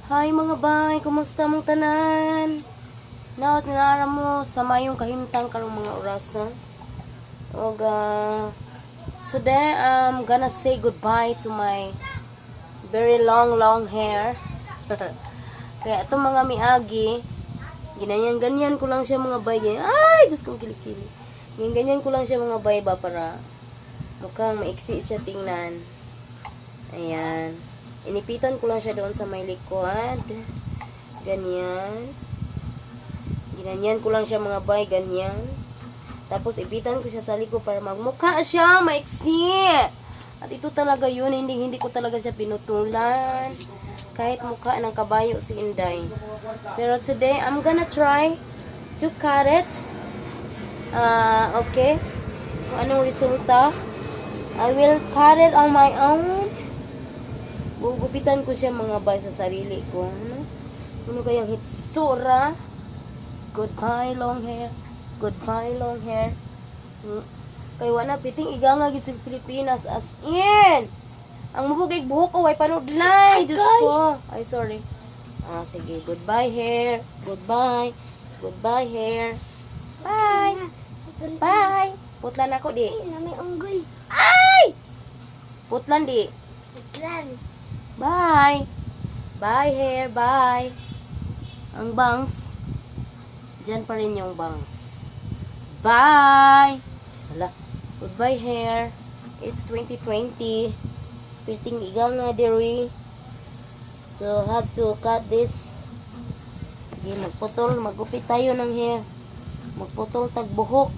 Hi, mga bay, kumusta mong tanan? Naot nga mo sa mayong kahimtang karong mga orasa. Og today I'm gonna say goodbye to my very long, long hair. Kaya itong mga miagi, ginanyan-ganyan ko lang siya, mga bay. Ganyan. Ay, Diyos kong kilikili. Ganyan-ganyan ko lang siya, mga bay ba, para mukhang maiksi siya tingnan. Ayan. Inipitan ko lang siya doon sa may likod. Ganyan. Ginanyan ko lang siya, mga bay. Ganyan. Tapos ipitan ko siya sa likod para magmukha siya maiksi. At ito talaga yun. Hindi, hindi ko talaga siya pinutulan. Kahit mukha ng kabayo si Inday. Pero today, I'm gonna try to cut it. Ah, okay. Kung anong resulta. I will cut it on my own. Gugupitan ko siya, mga bay, sa sarili ko. Ano? Ano kayang hitsura? Goodbye, long hair. Goodbye, long hair. Kay wala piting iganga gid sa Pilipinas, as in. Ang mubugig buhok ko way panudlay. Diyos ko. Ay, sorry. Ah, sige. Goodbye, hair. Goodbye. Goodbye, hair. Bye. Bye. Putlan ako di. Ay, na may unggoy. Ay! Putlan di. Putlan. Bye. Bye, hair. Bye. Ang bangs. Diyan pa rin yung bangs. Bye. Hala. Goodbye, hair. It's 2020. Perting iganga diri. So, have to cut this. Sige, magputol. Magupit tayo ng hair. Magputol tag buhok.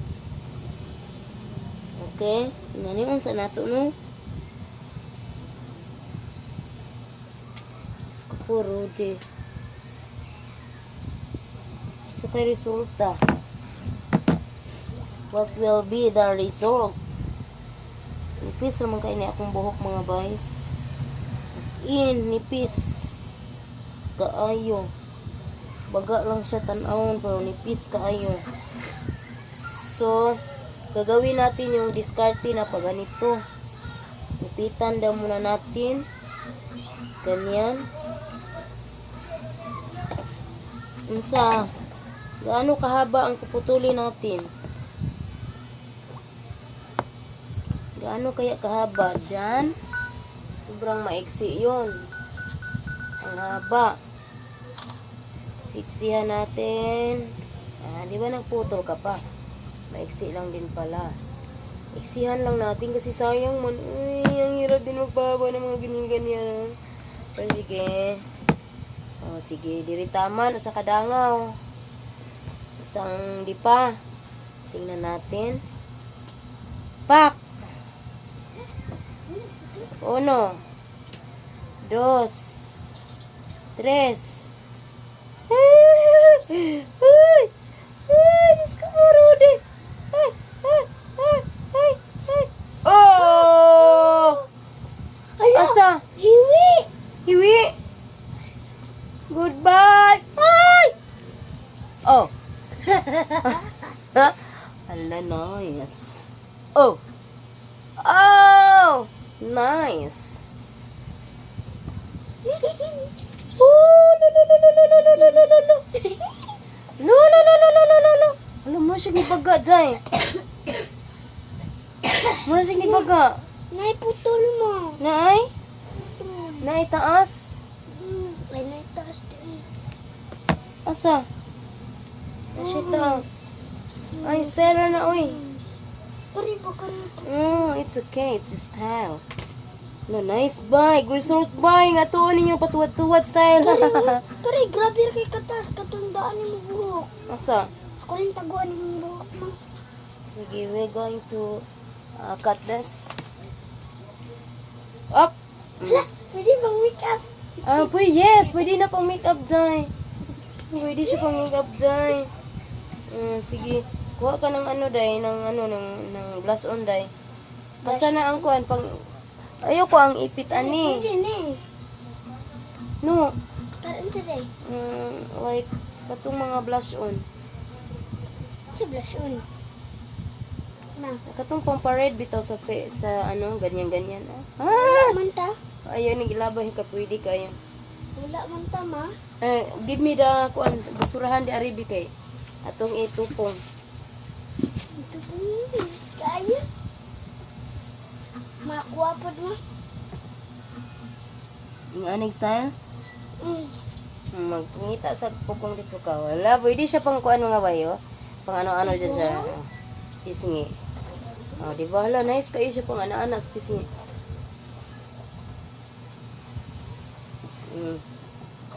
Okay. Ingani, unsa nato, no? Diyos ko po, Rudy. Sa kay resulta. What will be the result? Nipis naman kayo ni akong buhok, mga guys. As in, nipis. Kaayo. Baga lang siya tan-awon pero nipis kaayo. So, gagawin natin yung diskarte na pag ganito. Gupitan daw muna natin. Ganyan. Unsa? Gaano kahaba ang puputulin natin? Gaano kaya kahaba? Diyan? Sobrang maiksi yun. Ang haba. Siksihan natin. Ah, di ba nagputol ka pa? Maiksi lang din pala. Iksihan lang natin kasi sayang man. Uy, ang hirap din magpahaba ng mga ganyan-ganyan. Pero sige. Oh, sige, diri taman o sa kadangaw. Isang di pa. Tingnan natin. Pak! Uno. Dos. Tres. Ay! Ay! Ay! Diyos ko po, Rudy! Ay! Ay! Ay! Ay! Ay! Oh! Ala, Asa? Hiwi! Hiwi! Goodbye! Ay! Oh! Hala, nice. Oh! Oh! Nice! Oh, no, no, no, no, no, no, no, no, no. No, no, no, no, no, no, no, no. Alam mo siya nibaga, day. Mura siya nibaga. Naiputol mo. Naay? Putol. Naay taas. Ay, naitaas din. Asa? Na siya taas. Ay, Stella na, uy. Karibo, karibo. Oh, it's okay. It's a style. No, nice bike. Resort bike. Nga to ninyo patuwad-tuwad style. Kari, grabe kay katas. Katundaan ni mo buhok. Asa? Ako rin taguan ni mo buhok mo. Sige, we're going to cut this. Up! Hala, pwede bang make up? Ah, pwede, yes, pwede na pang makeup dyan. Pwede siya pang makeup dyan. Sige, kuha ka ng ano, day, ng ano, ng blush on, day. Basta na ang kuan, pang, ayoko ang ipit, ani. Pwede na eh. No, Karon sa day. Like, katong mga blush on. Sa blush on. Na. Katong pang parade bitaw sa sa ano, ganyan-ganyan. Ah! Man ta? Ayun, nagilabay ka, pwede kayo. Wala man tama. Eh, give me the kuan basurahan di Aribi kay atong itupong. Ito po kayo. Makuha pa na. Yung aning style? Magpangita sa pukong dito ka. Wala, pwede siya pang kuan mga bayo. Pang ano-ano dyan siya. Oh, pisngi. Oh, di ba? Hala, nice kayo siya pang ano-ano sa pisngi.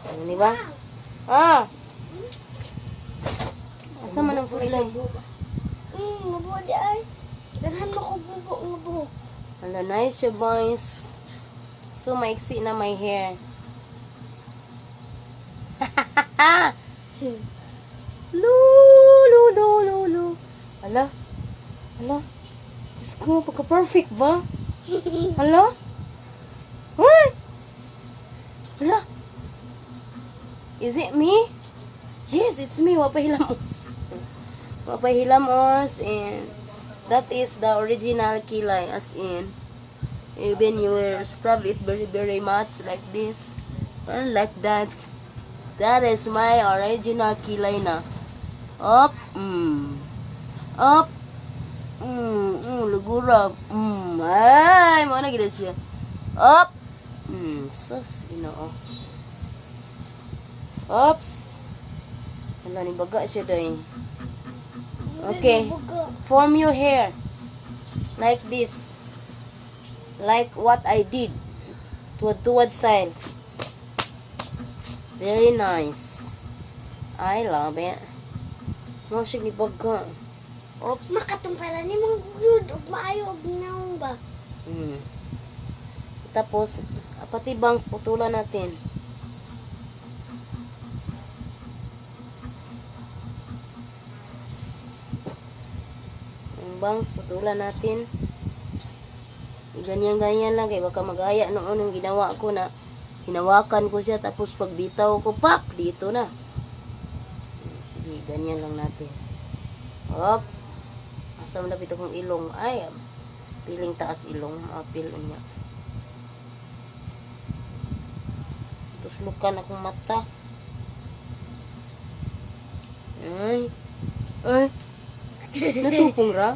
Ano, di ba? Ah! Asa man ang sulay? Mabuo di ay. Ganhan mo ko bubo nga buhok. Hala, nice siya, boys. So, maiksi na my hair. Lu, lu, lu, lu, lu. Hala. Hala. Diyos ko, pagka-perfect ba? Hala? What? Hala. Is it me? Yes, it's me. Wapay hilamos. Wapay hilamos. And that is the original kilay, as in. Even you will scrub it very, very much like this. And like that. That is my original kilay na. Up. Up. Lugurap. Ay, mo na gid siya. Up. Sus, Ginoo. Oops. Wala ni baga siya day. Okay. Form your hair. Like this. Like what I did. Tuwad-tuwad style. Very nice. I love it. Mo siya ni baga. Oops. Makatumpala ni mong yun ug maayo og naong ba. Tapos, pati bangs, putulan natin. Ang bangs, putulan natin. Ganyan-ganyan lang, kay baka magaya noon yung ginawa ko na hinawakan ko siya, tapos pagbitaw ko, pak! Dito na. Sige, ganyan lang natin. Op! Asa mo na kong ilong? Ay, piling taas ilong. Apil niya. Tuslukan akong mata. Ay. Ay. Natupong ra?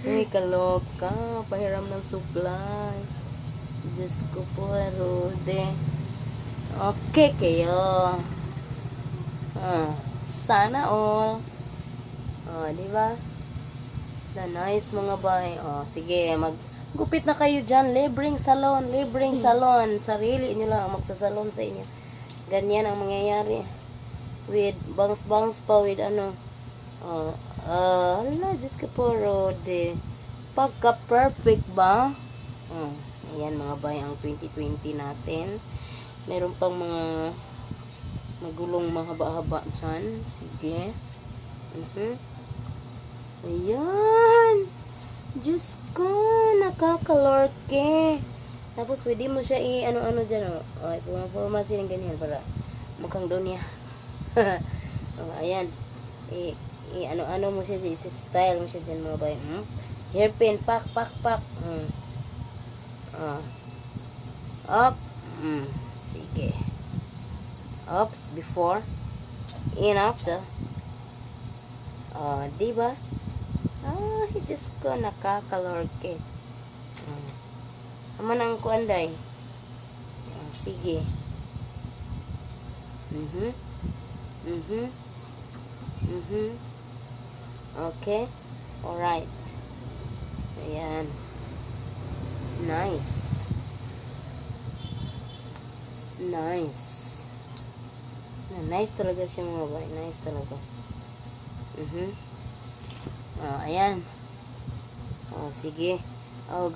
Ay, kaloka. Pahiram ng suklay. Diyos ko po, Rude. Okay kayo. Ah, sana all. Oh, di ba? Na nice mga bay. Oh, sige, mag gupit na kayo dyan. Libreng salon, libreng salon. Sarili nyo lang ang magsasalon sa inyo. Ganyan ang mangyayari. With bangs-bangs pa, with ano. Oh, ala, Diyos ko po, Rode. Pagka-perfect ba? Oh, ayan mga bay, ang 2020 natin. Meron pang mga magulong mahaba-haba dyan. Sige. Ayan. Diyos ko, nakakalorke. Tapos pwede mo siya i-ano-ano dyan. Oh. Oh, puma-forma siya ng ganyan para mukhang dunya. Oh, ayan. I-ano-ano mo siya, i-style mo siya dyan mga bay. Hairpin, pak, pak, pak. Oh. Up. Sige. Ups, before. And after. Oh, di ba? Ay, Diyos ko, nakakalorke. Aman ang kuanday. Oh, sige. Okay. Alright. Ayan. Nice. Nice. Na, nice talaga siya mga bay. Nice talaga. Oh, ayan. Oh, sige. Og,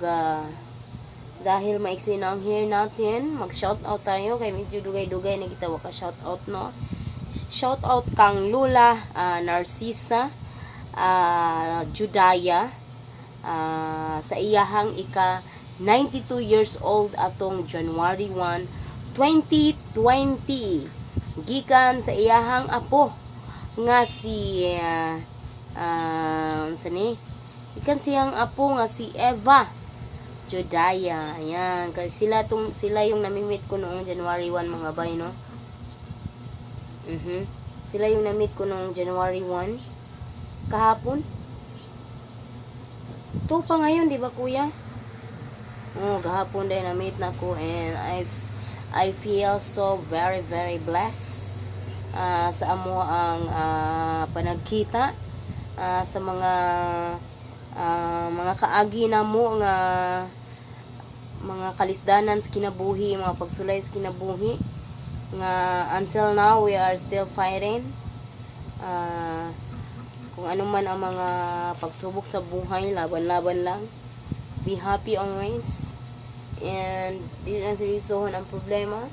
dahil maiksi na ang hair natin, mag-shoutout tayo kay medyo dugay-dugay na kita waka shoutout, no. Shoutout kang Lula Narcisa Judaya sa iyahang ika 92 years old atong January 1, 2020, gikan sa iyahang apo nga si unsa ni, gikan siyang apo nga si Eva. Judaya. Ayan, kasi sila yung nami-meet ko noong January 1, mga bay, no? Sila yung na-meet ko noong January 1. Kahapon. Ito pa ngayon, di ba, kuya? Oh, gahapon din na-meet na ko and I feel so very very blessed sa amo ang panagkita sa mga kaagi na mo nga mga kalisdanan sa kinabuhi, mga pagsulay sa kinabuhi nga until now we are still fighting. Kung ano man ang mga pagsubok sa buhay, laban-laban lang. Be happy always. And di na seryosohon ang problema.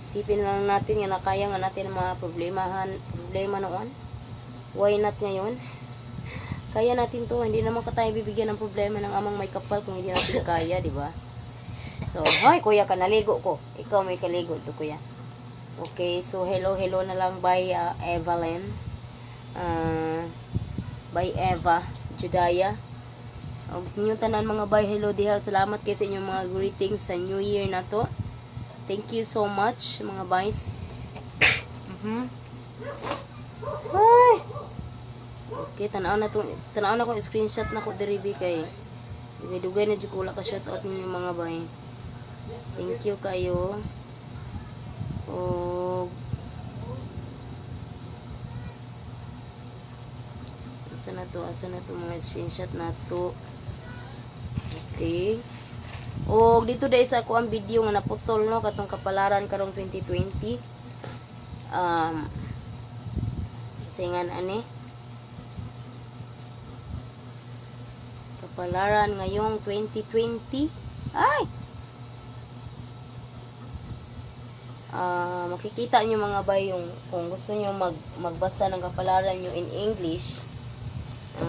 Isipin lang natin nga nakaya nga natin ang mga problema noon. Why not ngayon? Kaya natin to. Hindi naman ka tayo bibigyan ng problema ng Amang Maykapal kung hindi natin kaya, di ba? So, hoy, kuya ka, naligo ko. Ikaw may kaligo to, kuya. Okay, so hello, hello na lang by Evelyn. By Eva Judaya. Og inyong tanan, mga bay, hello diha. Salamat kay sa inyong mga greetings sa New Year na to. Thank you so much, mga bays. Ay! Okay, tanaw na kong screenshot na ko diri bi kay dugay-dugay na jud ko wala ka shout out ninyo, mga bay. Thank you kayo. Og asa na to? Asa na to mga screenshot na to? Okay. Og dito dahil sa ako ang video nga naputol, no, katong kapalaran karong 2020. Singan ani. Kapalaran ngayong 2020. Ay! Makikita nyo, mga bay, yung kung gusto nyo magbasa ng kapalaran nyo in English,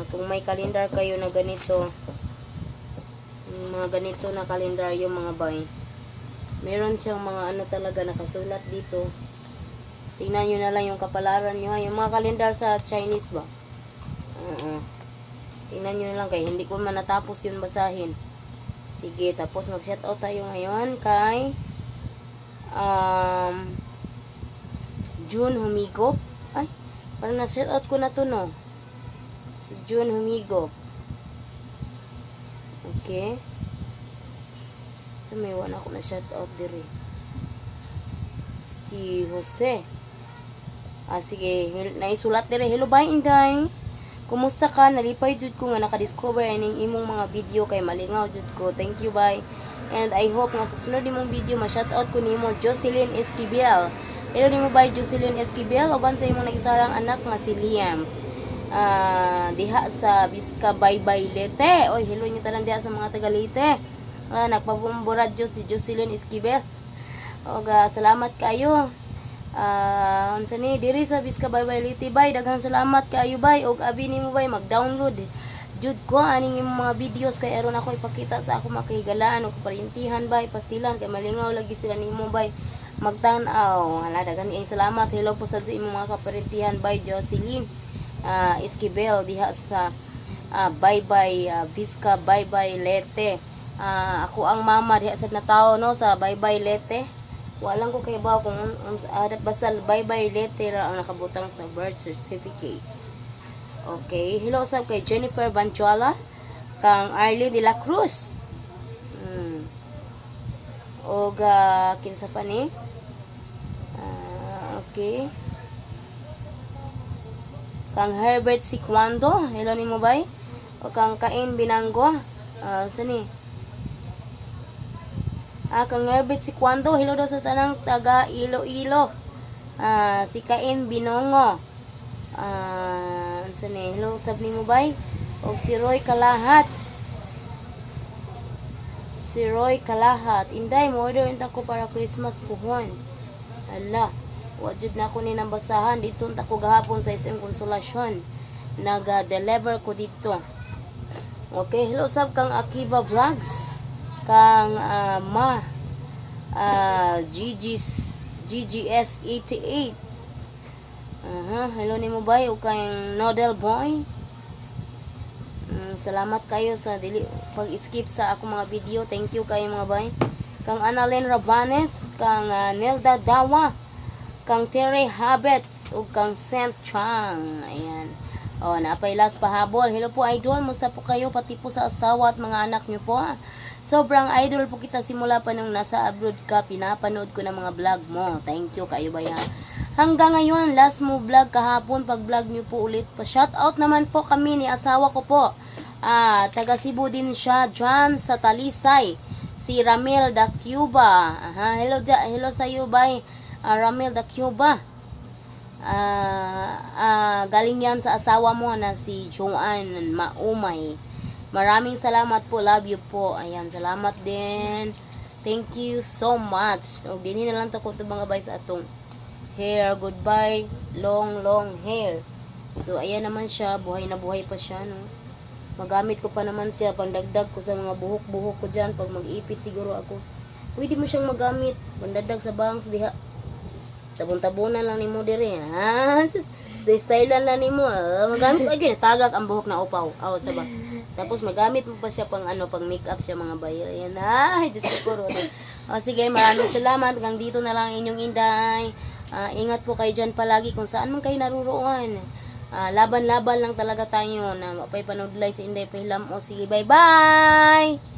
kung may calendar kayo na ganito, yung mga ganito na kalendaryo, mga bay, meron siyang mga ano talaga nakasulat dito. Tingnan nyo na lang yung kapalaran nyo ha, yung mga kalendar sa Chinese ba. Oo, tingnan nyo na lang kay hindi ko man natapos yun basahin. Sige, tapos mag shoutout tayo ngayon kay June Humigop. Ay, parang na-shoutout ko na to, no? Si June Humigop. Okay. Sa may wala ko na shoutout diri. Si Jose. Ah, sige. Naisulat dire. "Hello, bye, Inday. Kumusta ka? Nalipay jud ko nga nakadiscover ining imong mga video kay malingaw jud ko. Thank you, bye. And I hope nga sa sunod nimong video ma-shoutout ko nimo, Jocelyn Esquivel." Hello nimo, bye, Jocelyn Esquivel, uban sa imong nag-isarang anak nga si Liam. Diha sa Biska Baybay, Leyte. Oy, hello niyo tanan diha sa mga taga Leyte. Nagpabombo radyo si Jocelyn Esquivel. Og salamat kayo. Unsa ni diri sa Biska Baybay, Leyte, bay, daghang salamat kaayo, bay, og abi nimo, bay, mag-download jud ko aning imong mga videos kay aron ako ipakita sa ako mga kahigalaan ug kaparintihan, bay, pastilan kay malingaw lagi sila nimo, bay, magtan-aw. Hala, daghan kayong salamat. Hello po sab sa imong mga kaparintihan, bay Jocelyn Esquivel, diha sa Baybay, Visca Baybay, Leyte. Ako ang mama diha sa natawo, no, sa Baybay, Leyte. Walang ko kay ba kung basta Baybay, Leyte ra ang nakabutang sa birth certificate. Okay, hello sab kay Jennifer Banchuala, kang Arlene de la Cruz. Og kinsa pa ni? Okay. Kang Herbert Sikwando, hello nimo, bay. O kang Kain Binango, sa ni? Kang Herbert Sikwando, hello daw sa tanang taga Iloilo. Si Kain Binongo. Unsa ni? Hello sab nimo, bay. Og si Roy Kalahat. Si Roy Kalahat. "Inday, mo order unta ko para Christmas puhon." Hala, wa jud na ako ni nabasahan. Dito unta ko gahapon sa SM Consolacion. Nag-deliver ko dito. Okay, hello sab kang Akiva Vlogs. Kang Ma GG's GGS 88. Aha, hello nimo, bay, ug kang Nodel Boy. Salamat kayo sa dili pag-skip sa ako mga video. Thank you kayo, mga bay. Kang Annalyn Rabanes, kang Nelda Dawa, kang Terry Habets, ug kang Saint Chang. Ayan. Oh, naapay last pahabol. Hello po, idol, musta po kayo, pati po sa asawa at mga anak niyo po? Sobrang idol po kita simula pa nung nasa abroad ka, pinapanood ko ng mga vlog mo. Thank you kayo ba yan? Hanggang ngayon, last mo vlog kahapon, pag vlog niyo po ulit pa. Shout out naman po kami ni asawa ko po. Taga Cebu din siya, dyan sa Talisay. Si Ramil da Cuba. Aha, hello, hello sa iyo, bye. Ramil da Cuba. Galing yan sa asawa mo na si Joanne Maumay. Maraming salamat po. Love you po. Ayan, salamat din. Thank you so much. O, dinhi na lang to ko mga bay sa atong hair. Goodbye. Long, long hair. So, ayan naman siya. Buhay na buhay pa siya, no? Magamit ko pa naman siya. Pandagdag ko sa mga buhok-buhok ko dyan. Pag mag-ipit siguro ako. Pwede mo siyang magamit. Pandagdag sa bangs diha. Tabon-tabonan lang nimo dire. Ha? Sus, sa stylean lang nimo. Magamit ay ginatagak ang buhok na upaw. Aw sa ba. Tapos magamit mo pa siya pang ano, pang makeup siya, mga bay. Ayan. Ay, Diyos ko Corona. O sige, maraming salamat. Hanggang dito na lang ang inyong inday. Ingat po kayo dyan palagi kung saan man kayo naruroon. Laban-laban lang talaga tayo na mapay panudlay sa Inday Pahilam. O sige, bye-bye!